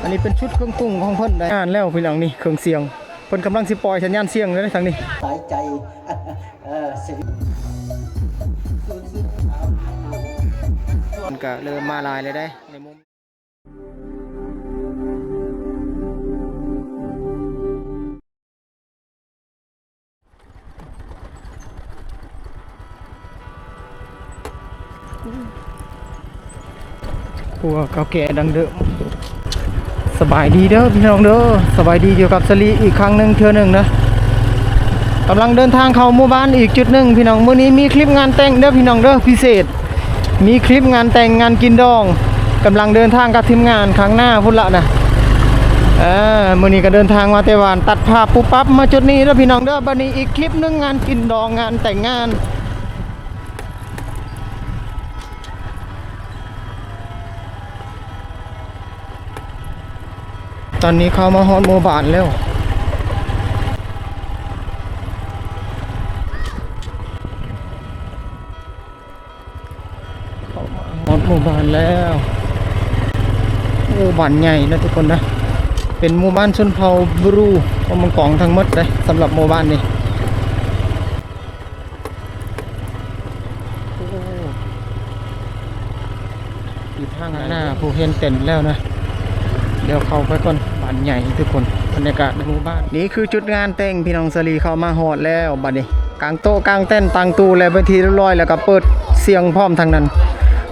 ອັນນີ້ເປັນຊຸດເຄື່ອງປຸງຂອງເພິ່ນໄດ້ ງານແລ້ວພີ່ນ້ອງ ນີ້ເຄື່ອງສຽງ ເພິ່ນກຳລັງຊິປ່ອຍສັນຍານສຽງແລ້ວທາງນີ້ ສາຍໃຈ ເອີ ມັນກະເລີ່ມມາຫຼາຍແລ້ວເດ້ໃນມຸມ ຄົວເກົ່າແກ່ດັ້ງເດີມ. ສະບາຍດີເດີພີ່ນ້ອງເດີ ສະບາຍດີຢູ່ກັບສາລີອີກຄັ້ງໜຶ່ງເທື່ອໜຶ່ງນະ ກຳລັງເດີນທາງເຂົ້າໝູ່ບ້ານອີກຈຸດໜຶ່ງພີ່ນ້ອງ ມື້ນີ້ມີຄລິບງານແຕ່ງເດີພີ່ນ້ອງເດີ ພິເສດ ມີຄລິບງານແຕ່ງງານກິນດອງ ກຳລັງເດີນທາງກັບທີມງານຂ້າງໜ້າພຸ້ນລະນະ ເອີ ມື້ນີ້ກໍເດີນທາງມາແຕ່ບ້ານ ຕັດພາບປຸບປັບມາຈຸດນີ້ເດີພີ່ນ້ອງເດີ ບັດນີ້ອີກຄລິບໜຶ່ງ ງານກິນດອງ ງານແຕ່ງງານ. ຕອນນີ້ເຂົ້າມາຮອດໝູ່ບ້ານແລ້ວ ເຂົ້າມາຮອດໝູ່ບ້ານແລ້ວ ໂອ້ ບ້ານໃຫຍ່ນະທຸກຄົນນະ ເປັນໝູ່ບ້ານຊົນເຜົ່າບຣູ ເຜົ່າມັງກອງທັງໝົດເດ້ ສຳລັບໝູ່ບ້ານນີ້. ໂອ້ ຢູ່ທາງໜ້າຜູ້ເຫັນເຕັນແລ້ວນະ ດຽວເຂົ້າໄປກ່ອນ ບ້ານໃຫຍ່ທຸກຄົນ ບັນຍາກາດໃນໝູ່ບ້ານ ນີ້ຄືຈຸດງານແຕ່ງ ພີ່ນ້ອງສາລີເຂົ້າມາຮອດແລ້ວ ບັດນີ້ກາງໂຕະກາງເຕັນ ຕັ້ງຕູ້ແລ້ວເປັນທີ່ຮຽບຮ້ອຍ ແລ້ວກໍເປີດສຽງພ້ອມທາງນັ້ນ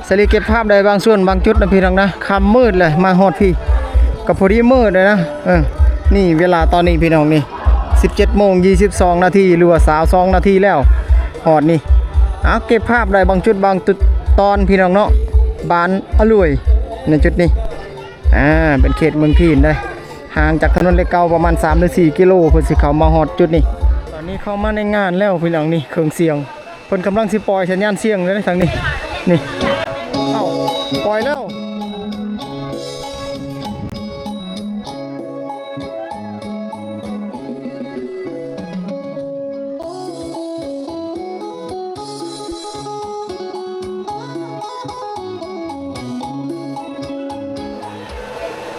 ສາລີເກັບພາບໄດ້ບາງສ່ວນບາງຈຸດນະພີ່ນ້ອງນະ ຄ່ຳມືດເລີຍ ມາຮອດພີ້ກໍພໍດີມືດເລີຍນະ ເອີ ນີ້ເວລາຕອນນີ້ພີ່ນ້ອງນີ້ ສິບເຈັດໂມງ ຊາວສອງນາທີ ຫຼືວ່າ ຊາວສອງນາທີແລ້ວ ຮອດນີ້ ເອົາ ເກັບພາບໄດ້ບາງຈຸດບາງຕອນພີ່ນ້ອງເນາະ ບ້ານອະລວຍໃນຈຸດນີ້ ອ່າ ເປັນເຂດເມືອງພີນເດ້ ຫ່າງຈາກຖະໜົນເລກເກົ້າປະມານສາມຫຼືສີ່ກິໂລ ເພິ່ນຊິເຂົ້າມາຮອດຈຸດນີ້ ຕອນນີ້ເຂົ້າມາໃນງານແລ້ວພີ່ນ້ອງ ນີ້ເຄື່ອງສຽງ ເພິ່ນກຳລັງຊິປ່ອຍສັນຍານສຽງເດ້ທາງນີ້ ນີ້ ເອົ້າ ປ່ອຍແລ້ວ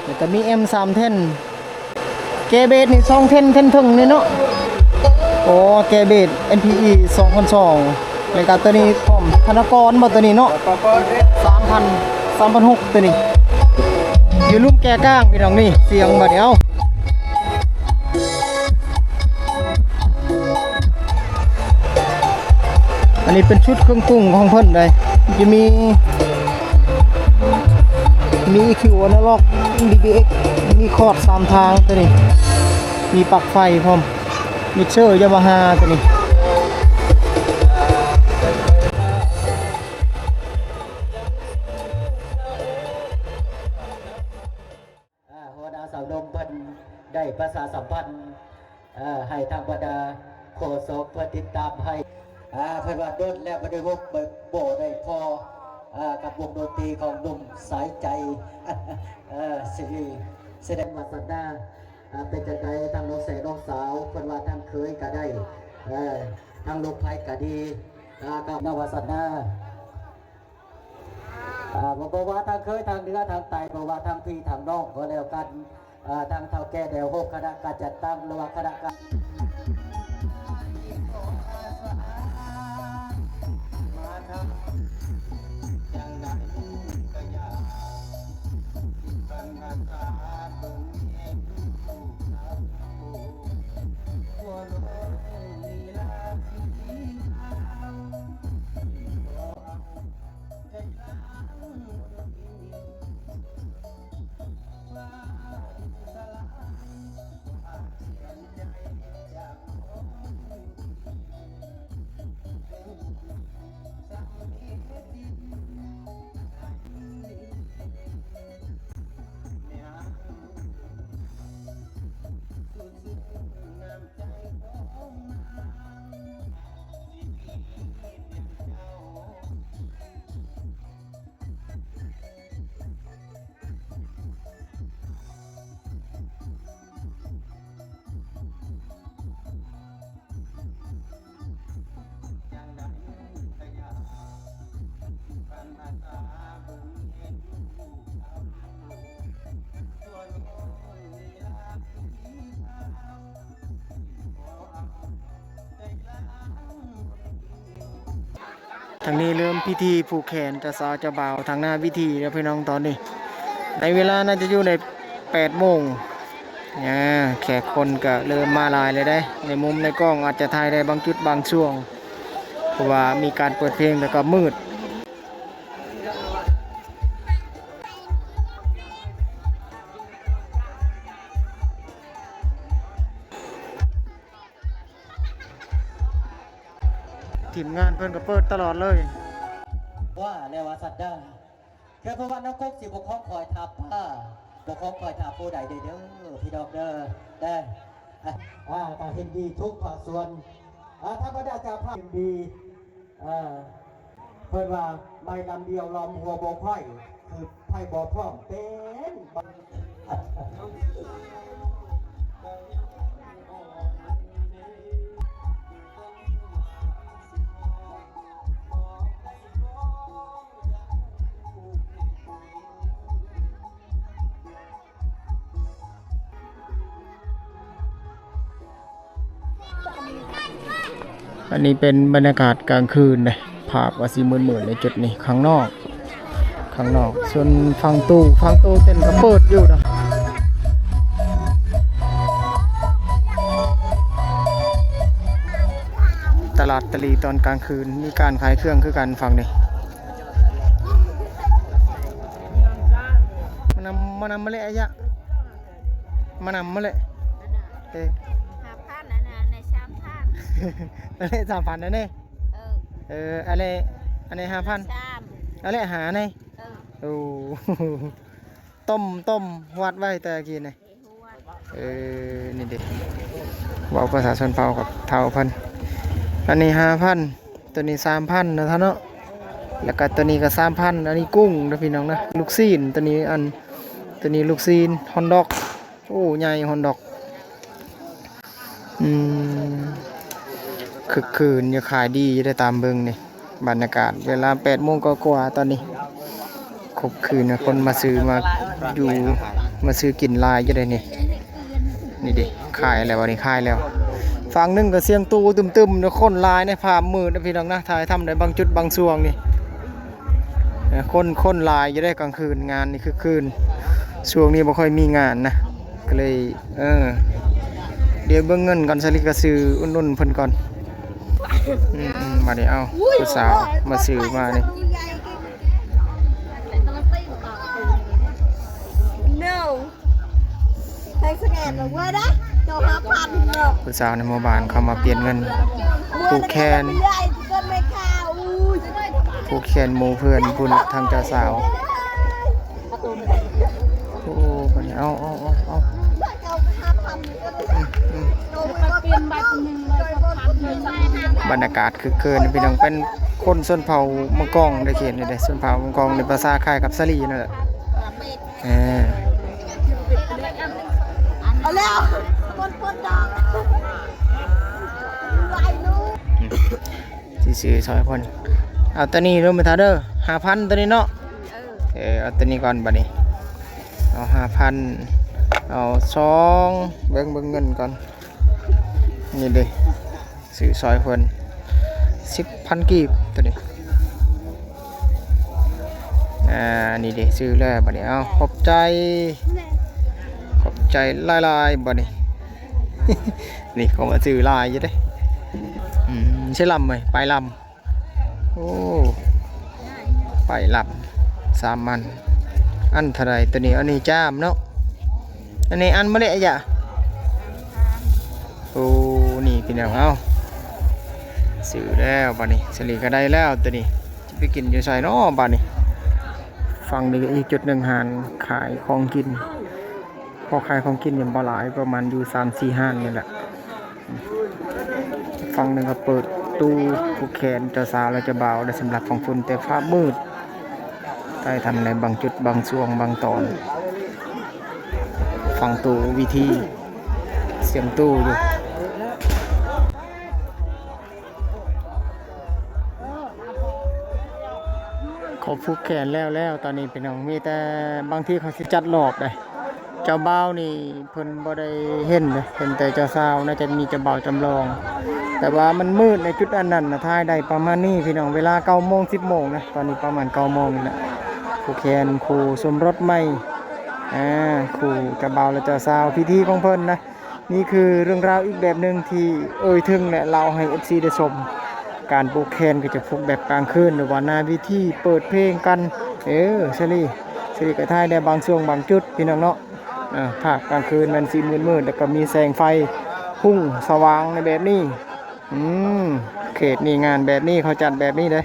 ແລ້ວກໍມີເອັມສາມແທ່ນ ແກເບດນີ້ສອງແທ່ນ ແທ່ນເທິງນີ້ເນາະ ໂອ້ ແກເບດ ເອັນພີອີ ສອງພັນສອງ ແລ້ວກໍຕົວນີ້ພ້ອມ ທະນາກອນບໍ່ ຕົວນີ້ເນາະ ສາມພັນ ສາມພັນຫົກ ຕົວນີ້ ຢູ່ລຸ່ມແກກາງພີ່ນ້ອງ ນີ້ສຽງບັດນີ້ ເອົ້າ ອັນນີ້ເປັນຊຸດເຄື່ອງປຸງຂອງເພິ່ນໄດ໋ ຈະມີ ມີອີຄິວອານາລັອກ ດີບີເອັກ ມີຄອດສາມທາງຕົວນີ້ ມີປລັກໄຟພ້ອມ ມິກເຊີ ຢາມາຮ່າ ຕົວນີ້ ອ່າ ຫົວໜ້າສາວໜຸ່ມເພິ່ນໄດ້ປະຊາສຳພັນ ເອີ ໃຫ້ທາງບັນດາໂຄສົກເພິ່ນຕິດຕາມໃຫ້ ອ່າ ເພິ່ນວ່າດົນແລ້ວບໍ່ໄດ້ພົບ ບໍ່ໄດ້ພໍ້ ອ່າ ກັບວົງດົນຕີຂອງໜຸ່ມສາຍໃຈ ເອີ ຊິຊິໄດ້ວາສະໜາ ອ່າ ເປັນຈັ່ງໃດທາງນ້ອງແສງນ້ອງສາວ ເພິ່ນວ່າທາງເຂີຍກໍໄດ້ ເອີ ທາງລູກໃພ້ກໍດີ ອ່າ ກໍນຳວາສະໜາ ອ່າ ບໍ່ ບໍ່ວ່າທາງເຄີຍ ທາງເໜືອ ທາງໃຕ້ ບໍ່ວ່າທາງພີ່ທາງນ້ອງກໍແລ້ວກັນ ອ່າ ທາງເຖົ້າແກ່ແດວໂຮມຄະນະການຈັດຕັ້ງ ຫຼືວ່າຄະນະການ ວ່າອິດສະຫຼະ ວ່າເປັນໃຈ ທາງນີ້ເລີ່ມພິທີຜູກແຂນເຈົ້າສາວເຈົ້າບ່າວທາງໜ້າເວທີແລ້ວພີ່ນ້ອງ. ຕອນນີ້ໃນເວລາໜ້າຈະຢູ່ໃນແປດໂມງ ອາ ແຂກຄົນກໍເລີ່ມມາຫຼາຍແລ້ວເດ້. ໃນມຸມໃນກ້ອງອາດຈະຖ່າຍໄດ້ບາງຈຸດບາງຊ່ວງ ເພາະວ່າມີການເປີດເພງ ແລ້ວກໍມືດ. ທີມງານເພິ່ນກໍເປີດຕະຫຼອດເລີຍ. ວ່າແລ້ວວ່າສັດດາ ແຄ່ເພາະວ່ານ້ຳກົກຊິບໍ່ຄອງຄອຍຖ້າປ້າ ບໍ່ຄອງຄອຍຖ້າຜູ້ໃດເດີ ເດີ ພີ່ນ້ອງເດີ ເດີ. ອາ ກໍເຫັນດີທຸກພາກສ່ວນ. ອາ ທຳມະດາຈາກພາກເຫັນດີ ເອີ ເພິ່ນວ່າໄມ້ລຳດຽວລ້ອມຫົວບໍ່ໄຂວ້ ຄືໄຜບໍ່ພ້ອມເປັນ. ອັນນີ້ເປັນບັນຍາກາດກາງຄືນເດ້. ພາບກໍຊິມືດໆໃນຈຸດນີ້ ຂ້າງນອກ ຂ້າງນອກ. ສ່ວນຝັ່ງຕູ້ ຝັ່ງຕູ້ເຕັ້ນກໍເປີດຢູ່ເນາະ. ຕະຫຼາດຕະຫຼີຕອນກາງຄືນ ມີການຂາຍເຄື່ອງຄືກັນຝັ່ງນີ້. ມານຳ ມານຳມາເລະອາຍະ ມານຳມາເລະ. ເອີ ຫ້າພັນ ອັນນັ້ນ ອັນນີ້ສາມພັນ ອັນນີ້ສາມພັນ ອັນນີ້ ເອີ ເອີ ອັນນີ້ ອັນນີ້ຫ້າພັນ ສາມ ອັນນີ້ຫ້າ ນີ້ ເອີ ໂອ້ ຕົ້ມ ຕົ້ມຫວາດໄວ້ແຕ່ກີ້ນີ້. ເອີ ນີ້ເດ້ ເວົ້າພາສາຊົນເຜົ່າກັບເຖົ້າເພິ່ນ. ອັນນີ້ຫ້າພັນ ໂຕນີ້ສາມພັນເນາະທ່ານເນາະ ແລ້ວກໍໂຕນີ້ກໍສາມພັນ. ອັນນີ້ກຸ້ງເດີພີ່ນ້ອງເດີ ລູກຊີ້ນ ໂຕນີ້ອັນ ໂຕນີ້ລູກຊີ້ນຮອນດອກ. ໂອ້ ໃຫຍ່ຮອນດອກ. ອືມ ຄຶກຄື້ນຢູ່ ຂາຍດີຢູ່ເດ້ ຕາມເບິ່ງນີ້. ບັນຍາກາດເວລາແປດໂມງກວ່າໆ ຕອນນີ້ ຄົບຄືນ ຄົນມາຊື້ ມາຢູ່ ມາຊື້ກິນຫຼາຍຢູ່ເດ້ນີ້. ນີ້ເດ້ ຂາຍແລ້ວ ອັນນີ້ຂາຍແລ້ວ. ຝັ່ງໜຶ່ງກໍສຽງຕູ້ຕຶ້ມໆ ຄົນຫຼາຍໃນພາບມືດນະພີ່ນ້ອງນະ ຖ່າຍທຳໄດ້ບາງຈຸດບາງຊ່ວງນີ້. ເອີ ຄົນ ຄົນຫຼາຍຢູ່ເດ້ກາງຄືນ ງານນີ້ຄຶກຄື້ນ. ຊ່ວງນີ້ບໍ່ຄ່ອຍມີງານນະ ກໍເລີຍ ເອີ ດຽວເບິ່ງເງິນກ່ອນ ສາລີກໍຊື້ອຸດໜູນເພິ່ນກ່ອນ. ອືມໆ ມານີ້ ເອົາ ຜູ້ສາວມາຊື້ມານີ້. No. ຜູ້ສາວໃນໝູ່ບ້ານເຂົ້າມາປ່ຽນເງິນ ຜູກແຂນ ຜູກແຂນໝູ່ເພື່ອນພຸ້ນລະ ທາງເຈົ້າສາວ. ໂອ້ ບັດນີ້ ເອົາ ເອົາ ເອົາ ເອົາ. ບັນຍາກາດຄຶກຄື້ນພີ່ນ້ອງ ເປັນຄົນຊົນເຜົ່າມັງກອງເດ້ ເຂດນີ້ເດ້ ຊົນເຜົ່າມັງກອງໃນພາສາຄ້າຍກັບສາລີນັ້ນແຫຼະ. ເອີ ເອົາແລ້ວ ຄົນ ຄົນດອກ ອືມ ຊິຊື້ຊ່ອຍເພິ່ນ. ເອົາໂຕນີ້ເດີ ແມ່ເຖົ້າເດີ ຫ້າພັນ ໂຕນີ້ເນາະ. ເອີ ເອີ ເອົາໂຕນີ້ກ່ອນບັດນີ້ ເອົາຫ້າພັນ ເອົາສອງ ເບິ່ງ ເບິ່ງເງິນກ່ອນ. ນີ້ເດ້ ຊື້ຊ່ອຍເພິ່ນ ສິບພັນກີບ ໂຕນີ້. ອ່າ ນີ້ເດ້ ຊື້ແລ້ວບັດນີ້. ເອົາ ຂອບໃຈ ຂອບໃຈຫຼາຍໆ ບັດນີ້. ນີ້ເຂົາມາຊື້ຫຼາຍຢູ່ເດ້. ອືມ ຊິລຳເວີຍ ໄປລຳ. ໂອ້ ໄປລຳ ສາມອັນ ອັນເທົ່າໃດໂຕນີ້? ອັນນີ້ຈາມເນາະ ອັນນີ້ອັນມະເລະອະຍະ. ໂອ້ ນີ້ພີ່ນ້ອງ ເອົາ ຊື້ແລ້ວບັດນີ້ ສາລີກໍໄດ້ແລ້ວໂຕນີ້. ຊິໄປກິນຢູ່ໃສເນາະບັດນີ້? ຝັ່ງນີ້ກໍອີກຈຸດໜຶ່ງ ຮ້ານຂາຍຂອງກິນ ພໍຂາຍຂອງກິນຍັງບໍ່ຫຼາຍ ປະມານຢູ່ສາມສີ່ຮ້ານນີ້ແຫຼະ. ຝັ່ງໜຶ່ງກໍເປີດຕູ້ຜູກແຂນເຈົ້າສາວ ແລະ ເຈົ້າບ່າວໄດ້ສຳລັບຝັ່ງພຸ້ນ ແຕ່ຟ້າມືດ ຖ່າຍທຳໃນບາງຈຸດບາງຊ່ວງບາງຕອນ. ຝັ່ງຕູ້ວິທີ ສຽງຕູ້ຢູ່. ເຂົາຜູກແຂນແລ້ວໆ ຕອນນີ້ພີ່ນ້ອງ ມີແຕ່ບາງທີເຂົາຊິຈັດລອບໃດ ເຈົ້າບ່າວນີ້ເພິ່ນບໍ່ໄດ້ເຫັນເດ້ ເຫັນແຕ່ເຈົ້າສາວ ໜ້າຈະມີເຈົ້າບ່າວຈຳລອງ ແຕ່ວ່າມັນມືດໃນຈຸດອັນນັ້ນນະ ຖ່າຍໄດ້ປະມານນີ້ພີ່ນ້ອງ ເວລາເກົ້າໂມງ ສິບໂມງນະ ຕອນນີ້ປະມານເກົ້າໂມງນີ້ແຫຼະ ຜູກແຂນຄູ່ສົມລົດໃໝ່ ອ່າ ຄູ່ເຈົ້າບ່າວ ແລະ ເຈົ້າສາວ ພິທີຂອງເພິ່ນນະ. ນີ້ຄືເລື່ອງລາວອີກແບບໜຶ່ງທີ່ເອີ່ຍເຖິງ ແລະ ເລົ່າໃຫ້ເອັຟຊີໄດ້ຊົມ ການຜູກແຂນກໍຈະຜູກແບບກາງຄືນ ຫຼືວ່າໜ້າເວທີເປີດເພງກັນ ເອີ ສາລີ ສາລີກໍຖ່າຍໄດ້ບາງຊ່ວງບາງຈຸດພີ່ນ້ອງເນາະ ອ່າ ພາບກາງຄືນແມ່ນຊິມືດໆ ແລ້ວກໍມີແສງໄຟຮຸ່ງສະຫວ່າງໃນແບບນີ້ ອືມ ເຂດນີ້ງານແບບນີ້ເຂົາຈັດແບບນີ້ເດ້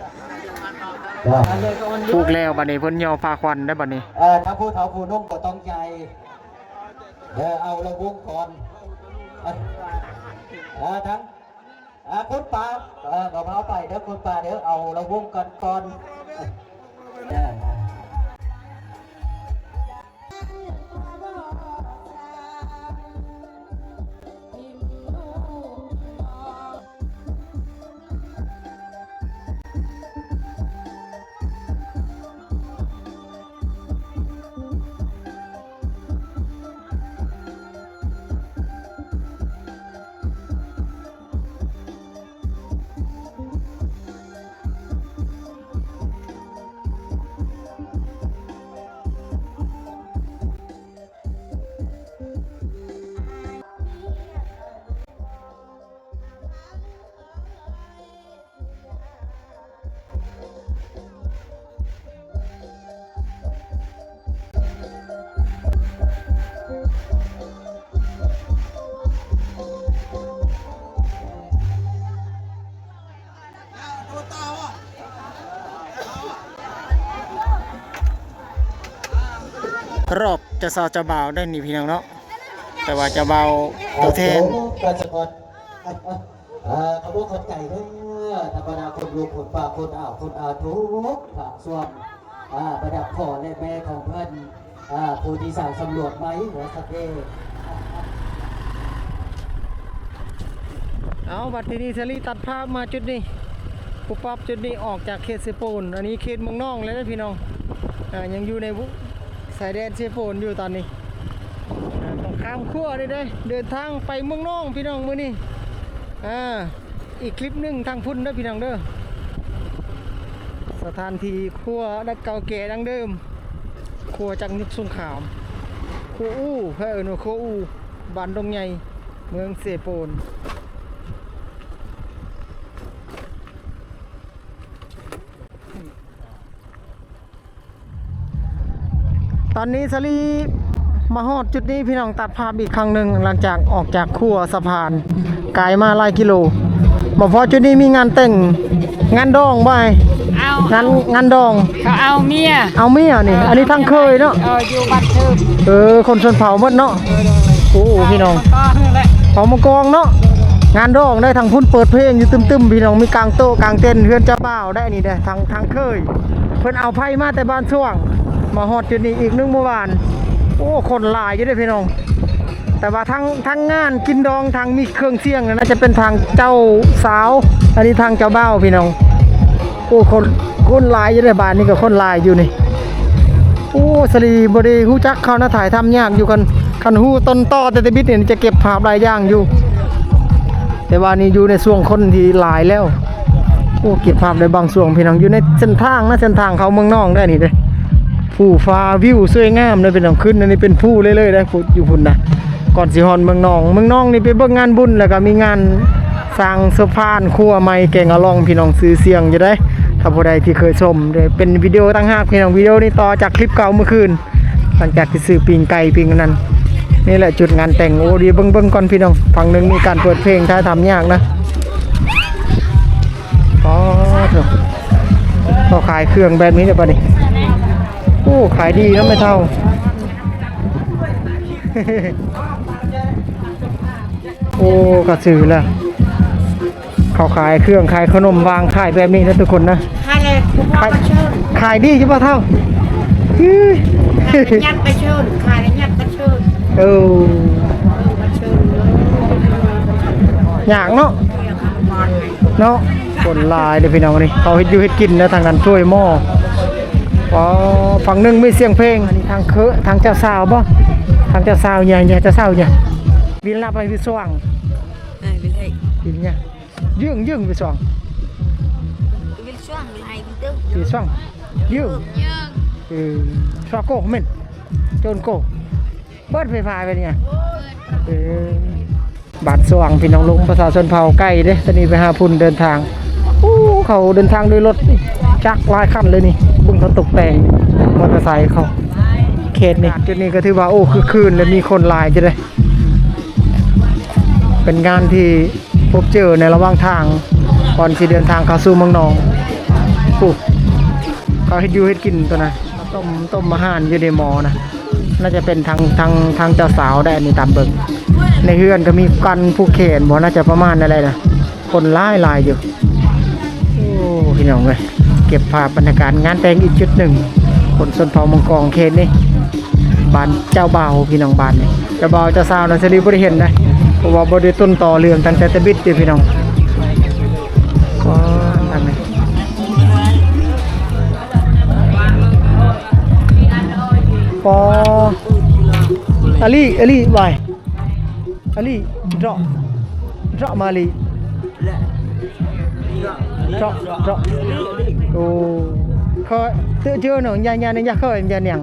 ຜູກແລ້ວບັດນີ້ເພິ່ນຍໍພາຂວັນໄດ້ບັດນີ້ ເອີ ຖ້າຜູ້ເຖົ້າຜູ້ໜຸ່ມກໍຕ້ອງໃຫຍ່ ເອີ ເອົາລະວົງກ່ອນ ເອີ ທາງ ອ່າ ຄົນປ່າ ເອີ ບໍ່ພາໄປເດີ ຄົນປ່າເດີ ເອົາລະວົງກັນກ່ອນ ເອີ. ຮອບເຈົ້າສາວເຈົ້າບ່າວໄດ້ນີ້ພີ່ນ້ອງເນາະ ແຕ່ວ່າເຈົ້າບ່າວຕົວແທນ ເອີ ຂອບໃຈເດີ ທຳມະດາຄົນລູກຄົນປ້າຄົນອ້າວຄົນອາທຸກພາກສ່ວນ ອ່າ ບັນດາພໍ່ ແລະ ແມ່ຂອງເພິ່ນ ອ່າ ຜູ້ທີ່ສ້າງສຳຫຼວດໃໝ່ ວ່າຊັ້ນເດ. ເອົາ ບັດທີນີ້ສາລີຕັດພາບມາຈຸດນີ້ ປຸບປັບ ຈຸດນີ້ອອກຈາກເຂດເຊໂປນ ອັນນີ້ເຂດເມືອງນອງແລ້ວເດ້ພີ່ນ້ອງ ອ່າ ຍັງຢູ່ໃນ ສາຍແດນເຊໂປນຢູ່ຕອນນີ້ ອ່າ ຕ້ອງຂ້າມຂົວນີ້ເດ້ ເດີນທາງໄປເມືອງນອງພີ່ນ້ອງມື້ນີ້ ອ່າ ອີກຄລິບໜຶ່ງທາງພຸ້ນເດີພີ່ນ້ອງເດີ ສະຖານທີ່ຂົວດັດເກົ່າແກ່ດັ້ງເດີມ ຂົວຈາກຍຸກສົງຄາມ ຂົວອູ່ ເຂົາເອີ້ນວ່າຂົວອູ່ ບ້ານດົງໃຫຍ່ ເມືອງເຊໂປນ. ຕອນນີ້ສາລີມາຮອດຈຸດນີ້ ພີ່ນ້ອງ ຕັດພາບອີກຄັ້ງໜຶ່ງ ຫຼັງຈາກອອກຈາກຂົວສະພານ ກາຍມາຫຼາຍກິໂລ ມາພໍ້ຈຸດນີ້ມີງານແຕ່ງ ງານດອງບໍ່ອ້າຍ? ເອົາ ງານ ເອົາ ງານດອງ ເຂົາເອົາເມຍ ເອົາເມຍນີ້ ເອີ ອັນນີ້ທາງເຄີຍເນາະ ເອີ ຢູ່ບ້ານເທີນ ເອີ ຄົນຊົນເຜົ່າໝົດເນາະ ເອີ ໂອ້ ພີ່ນ້ອງ ເຜົ່າມັງກອງເນາະ ງານດອງໄດ້ ທາງພຸ້ນເປີດເພງຢູ່ຕຶມໆ ພີ່ນ້ອງ ມີກາງໂຕະກາງເຕັນ ເຮືອນເຈົ້າບ່າວໄດ້ ນີ້ເດ້ ທາງ ທາງເຄີຍ ເພິ່ນເອົາໄຟມາແຕ່ບ້ານຊ່ວງ ມາຮອດຈຸດນີ້ອີກໜຶ່ງໝູ່ບ້ານ ໂອ້ ຄົນຫຼາຍຢູ່ເດ້ພີ່ນ້ອງ ແຕ່ວ່າທາງ ທາງງານກິນດອງ ທາງມີເຄື່ອງສຽງນັ້ນ ໜ້າຈະເປັນທາງເຈົ້າສາວ ອັນນີ້ທາງເຈົ້າບ່າວພີ່ນ້ອງ ໂອ້ ຄົນ ຄົນຫຼາຍຢູ່ເດ້ ບ້ານນີ້ກໍຄົນຫຼາຍຢູ່ນີ້ ໂອ້ ສາລີບໍ່ໄດ້ຮູ້ຈັກເຂົານະ ຖ່າຍທຳຍາກຢູ່ ຄັນ ຄັນຮູ້ຕົ້ນຕໍແຕ່ ແຕ່ບິດນີ້ຈະເກັບພາບຫຼາຍຢ່າງຢູ່ ແຕ່ວ່ານີ້ຢູ່ໃນຊ່ວງຄົນທີ່ຫຼາຍແລ້ວ ໂອ້ ເກັບພາບໄດ້ບາງຊ່ວງພີ່ນ້ອງ ຢູ່ໃນເສັ້ນທາງນະ ເສັ້ນທາງເຂົ້າເມືອງນອງໄດ້ນີ້ເດ້ ພູຜາ ວິວສວຍງາມເດ້ພີ່ນ້ອງ ຂຶ້ນອັນນີ້ເປັນພູເລີຍໆ ເດ້ ຢູ່ພຸ້ນນະ ກ່ອນຊິຮອດເມືອງນອງ ເມືອງນອງນີ້ໄປເບິ່ງງານບຸນ ແລ້ວກໍມີງານສ້າງສະພານຂົວໃໝ່ແກງອະລ່ອງ ພີ່ນ້ອງ ຊື່ສຽງຢູ່ເດ້ ຖ້າຜູ້ໃດທີ່ເຄີຍຊົມເດ້ ເປັນວິດີໂອຕ່າງຫາກພີ່ນ້ອງ ວິດີໂອນີ້ຕໍ່ຈາກຄລິບເກົ່າມື້ຄືນ ຫຼັງຈາກທີ່ຊື້ປີ້ງໄກ່ປີ້ງອັນນັ້ນ ນີ້ແຫຼະຈຸດງານແຕ່ງ ໂອ້ ດຽວເບິ່ງໆກ່ອນພີ່ນ້ອງ ຝັ່ງໜຶ່ງມີການເປີດເພງ ຖ່າຍທຳຍາກນະ ອໍ ໂທ້ ເຂົາຂາຍເຄື່ອງແບບນີ້ເດ້ບັດນີ້ ໂອ້ ຂາຍດີເນາະແມ່ເຖົ້າ ໂອ້ ກະຊື່ແລ້ວ ເຂົາຂາຍເຄື່ອງຂາຍຂະໜົມວາງຂາຍແບບນີ້ນະທຸກຄົນນະ ຂາຍແລ້ວ ຂາຍ ຂາຍດີຢູ່ບໍ່ເຖົ້າ? ຍັດໄປເຊີນ ຂາຍແລ້ວຍັດໄປເຊີນ ເອີ ຍັດໄປເຊີນເລີຍ ຍາກເນາະ ເນາະ ຄົນຫຼາຍເດ້ພີ່ນ້ອງ ນີ້ເຂົາເຮັດຢູ່ເຮັດກິນນະ ທາງນັ້ນຖ້ວຍໝໍ້ ອໍ ຝັ່ງໜຶ່ງມີສຽງເພງ. ອັນນີ້ທາງເຄີ ທາງເຈົ້າສາວບໍ? ທາງເຈົ້າສາວໃຫຍ່ ເຈົ້າສາວໃຫຍ່. Wil naar by Wiswang. Nee, wil hy. Wil jy? Jung, jung Wiswang. Wiswang, wil hy gitu. Wiswang. Jung. Jung. ເອີ Swakoh men. Jonkoh. ເປີດໄຟຟ້າເປັນຫຍັງ? ເອີ ບາດສວ່າງ ພີ່ນ້ອງ ລົງປະຊາຊົນເຜົ່າໄກ່ເດ້. ຕອນນີ້ໄປຫາພຸ້ນເດີນທາງ. ໂອ້ ເຂົາເດີນທາງດ້ວຍລົດຈັກຫຼາຍຄັນເລີຍນີ້. ເບິ່ງເຂົາຕົກແຕ່ງມໍເຕີໄຊເຂົາ. ເຂດນີ້ ຈຸດນີ້ກໍຖືວ່າ ໂອ້ ຄຶກຄື້ນ ແລະ ມີຄົນຫຼາຍຢູ່ເດ້. ເປັນງານທີ່ພົບເຈີໃນລະຫວ່າງທາງ ກ່ອນຊິເດີນທາງເຂົ້າສູ່ເມືອງນອງ. ໂອ້ ເຂົາເຮັດຢູ່ເຮັດກິນຕົວນັ້ນ. ຕົ້ມ ຕົ້ມອາຫານຢູ່ໃນໝໍ້ນະ. ໜ້າຈະເປັນທາງ ທາງ ທາງເຈົ້າສາວໄດ໋ ອັນນີ້ຕາມເບິ່ງ. ໃນເຮືອນກໍມີການຜູກແຂນບໍ ໜ້າຈະປະມານນັ້ນແຫຼະນະ. ຄົນຫຼາຍໆຢູ່. ໂອ້ ພີ່ນ້ອງເອີຍ ເກັບພາບບັນຍາກາດງານແຕ່ງອີກຈຸດໜຶ່ງ. ຄົນຊົນເຜົ່າມັງກອງເຂດນີ້ ບ້ານເຈົ້າບ່າວ ພີ່ນ້ອງ ບ້ານນີ້. ເຈົ້າບ່າວເຈົ້າສາວນະ ສະລີບໍ່ໄດ້ເຫັນນະ ເພາະວ່າບໍ່ໄດ້ຕົ້ນຕໍເລື່ອງຕັ້ງແຕ່ຕະບິດເດ້ ພີ່ນ້ອງ. ກໍທາງນີ້ ປໍ ອາລີ ອາລີ ວາຍ ອາລີ ເດາະ ເດາະມາລີ ເດາະ ເດາະ. ໂອ້ ເຂົາເຕີເຈີເນາະ ຍາ ຍາ ຍາເຄີຍ ຍານຽງ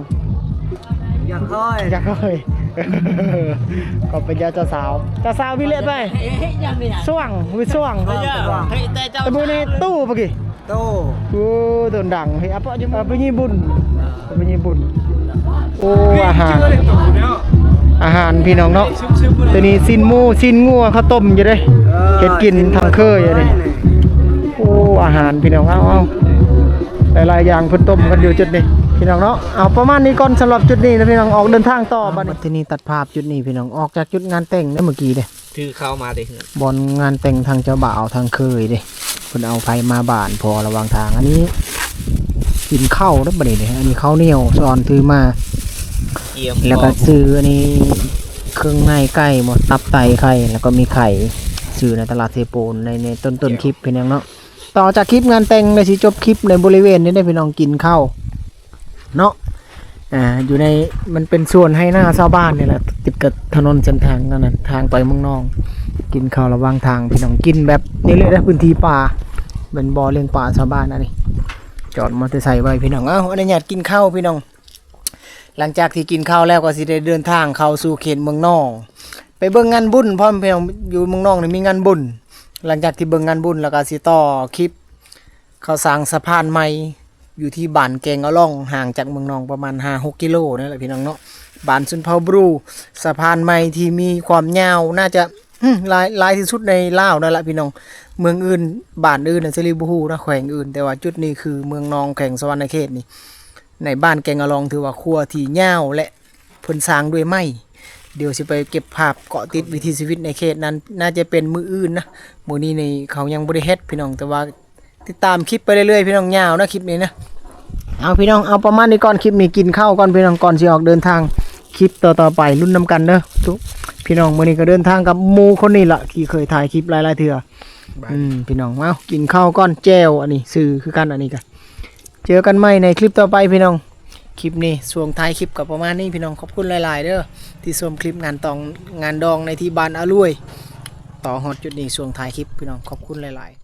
ຢາກເຄີຍ ຢາກເຄີຍ. ກໍເປັນຍາເຈົ້າສາວ ເຈົ້າສາວວິເລະໄປ ສວ່າງ ວິສວ່າງ ຕະບູນໃນຕູ້ປະກີ້. ໂຕ ໂອ້ ໂດນດັງ ເຮີຍ ອາປະຍະ ອາປະຍະບຸນ ອາປະຍະບຸນ. ໂອ້ ອາຫານ ອາຫານພີ່ນ້ອງເນາະ. ໂຕນີ້ຊີ້ນໝູ ຊີ້ນງົວ ເຂົາຕົ້ມຢູ່ເດ້ ເຮັດກິນທາງເຄີຍອັນນີ້. ໂອ້ ອາຫານພີ່ນ້ອງ ເອົາ ເອົາ ຫຼາຍໆຢ່າງເພິ່ນຕົ້ມກັນຢູ່ຈຸດນີ້ພີ່ນ້ອງເນາະ. ເອົາ ປະມານນີ້ກ່ອນສຳລັບຈຸດນີ້ນະພີ່ນ້ອງ ອອກເດີນທາງຕໍ່ບັດນີ້. ທີນີ້ຕັດພາບຈຸດນີ້ພີ່ນ້ອງ ອອກຈາກຈຸດງານແຕ່ງເດ້ເມື່ອກີ້ເດ້. ຖືເຂົ້າມາແຕ່ເຮືອນ ບ່ອນງານແຕ່ງທາງເຈົ້າບ່າວທາງເຄີຍເດ້ ເພິ່ນເອົາໄຟມາບ້ານພໍລະຫວ່າງທາງ. ອັນນີ້ກິນເຂົ້າເດ້ບັດນີ້ເດ້ ອັນນີ້ເຂົ້າໜຽວສອນຖືມາ ແລ້ວກໍຊື້ອັນນີ້ເຄື່ອງໃນໄກ່ບໍ ຕັບໄຕໄຂ່ ແລ້ວກໍມີໄຂ່ ຊື້ໃນຕະຫຼາດເຊໂປນ ໃນ ໃນຕົ້ນໆຄລິບພີ່ນ້ອງເນາະ. ຕໍ່ຈາກຄລິບງານແຕ່ງ ແລ້ວຊິຈົບຄລິບໃນບໍລິເວນນີ້ເດ້ພີ່ນ້ອງ ກິນເຂົ້າ ເນາະ. ອ່າ ຢູ່ໃນ ມັນເປັນສວນໄຮ່ນາຊາວບ້ານນີ້ແຫຼະ ຕິດກັບຖະໜົນເສັ້ນທາງນັ້ນນະ ທາງໄປເມືອງນອງ. ກິນເຂົ້າລະຫວ່າງທາງພີ່ນ້ອງ ກິນແບບນີ້ເລີຍເດ້ ພື້ນທີ່ປ່າ ເປັນບໍ່ລ້ຽງປາຊາວບ້ານອັນນີ້. ຈອດມໍເຕີໄຊໄວ້ພີ່ນ້ອງ ເອົາ ອະນຸຍາດກິນເຂົ້າພີ່ນ້ອງ. ຫຼັງຈາກທີ່ກິນເຂົ້າແລ້ວ ກໍຊິໄດ້ເດີນທາງເຂົ້າສູ່ເຂດເມືອງນອງ ໄປເບິ່ງງານບຸນພ້ອມພີ່ນ້ອງ. ຢູ່ເມືອງນອງນີ້ມີງານບຸນ. ຫຼັງຈາກທີ່ເບິ່ງງານບຸນແລ້ວ ກໍຊິຕໍ່ຄລິບ ເຂົາສ້າງສະພານໃໝ່ຢູ່ທີ່ບ້ານແກງອະລ່ອງ ຫ່າງຈາກເມືອງນອງປະມານຫ້າຫົກກິໂລນັ້ນແຫຼະພີ່ນ້ອງເນາະ. ບ້ານຊົນເຜົ່າບຣູ ສະພານໃໝ່ທີ່ມີຄວາມຍາວໜ້າຈະ ອືມ ຫຼາຍ ຫຼາຍທີ່ສຸດໃນລາວນັ້ນແຫຼະພີ່ນ້ອງ. ເມືອງອື່ນ ບ້ານອື່ນນະ ສະລີບໍ່ຮູ້ນະ ແຂວງອື່ນ ແຕ່ວ່າຈຸດນີ້ຄືເມືອງນອງ ແຂວງສະຫວັນນະເຂດນີ້ ໃນບ້ານແກງອະລ່ອງ ຖືວ່າຂົວທີ່ຍາວ ແລະ ເພິ່ນສ້າງດ້ວຍໄມ້. ດຽວຊິໄປເກັບພາບເກາະຕິດວິຖີຊີວິດໃນເຂດນັ້ນ ໜ້າຈະເປັນມື້ອື່ນນະ. ມື້ນີ້ນີ້ເຂົາຍັງບໍ່ໄດ້ເຮັດພີ່ນ້ອງ ແຕ່ວ່າ ຕິດຕາມຄລິບໄປເລື້ອຍໆ ພີ່ນ້ອງ ຍາວນະຄລິບນີ້ນະ. ເອົາພີ່ນ້ອງ ເອົາປະມານນີ້ກ່ອນ ຄລິບນີ້ກິນເຂົ້າກ່ອນພີ່ນ້ອງ ກ່ອນຊິອອກເດີນທາງ. ຄລິບຕໍ່ໆໄປລຸ້ນນຳກັນເດີ ທຸກພີ່ນ້ອງ. ມື້ນີ້ກໍເດີນທາງກັບໝູ່ຄົນນີ້ລະ ທີ່ເຄີຍຖ່າຍຄລິບຫຼາຍໆເທື່ອ. ອືມ ພີ່ນ້ອງ ເອົາ ກິນເຂົ້າກ່ອນ. ແຈ່ວອັນນີ້ຊື້ຄືກັນ ອັນນີ້ກະ ເຈີກັນໃໝ່ໃນຄລິບຕໍ່ໄປພີ່ນ້ອງ. ຄລິບນີ້ຊ່ວງທ້າຍຄລິບກໍປະມານນີ້ພີ່ນ້ອງ. ຂອບຄຸນຫຼາຍໆເດີ ທີ່ຊົມຄລິບງານຕອງ ງານດອງໃນທີ່ບ້ານອາລວຍ. ຕໍ່ຮອດຈຸດນີ້ ຊ່ວງທ້າຍຄລິບພີ່ນ້ອງ ຂອບຄຸນຫຼາຍໆ.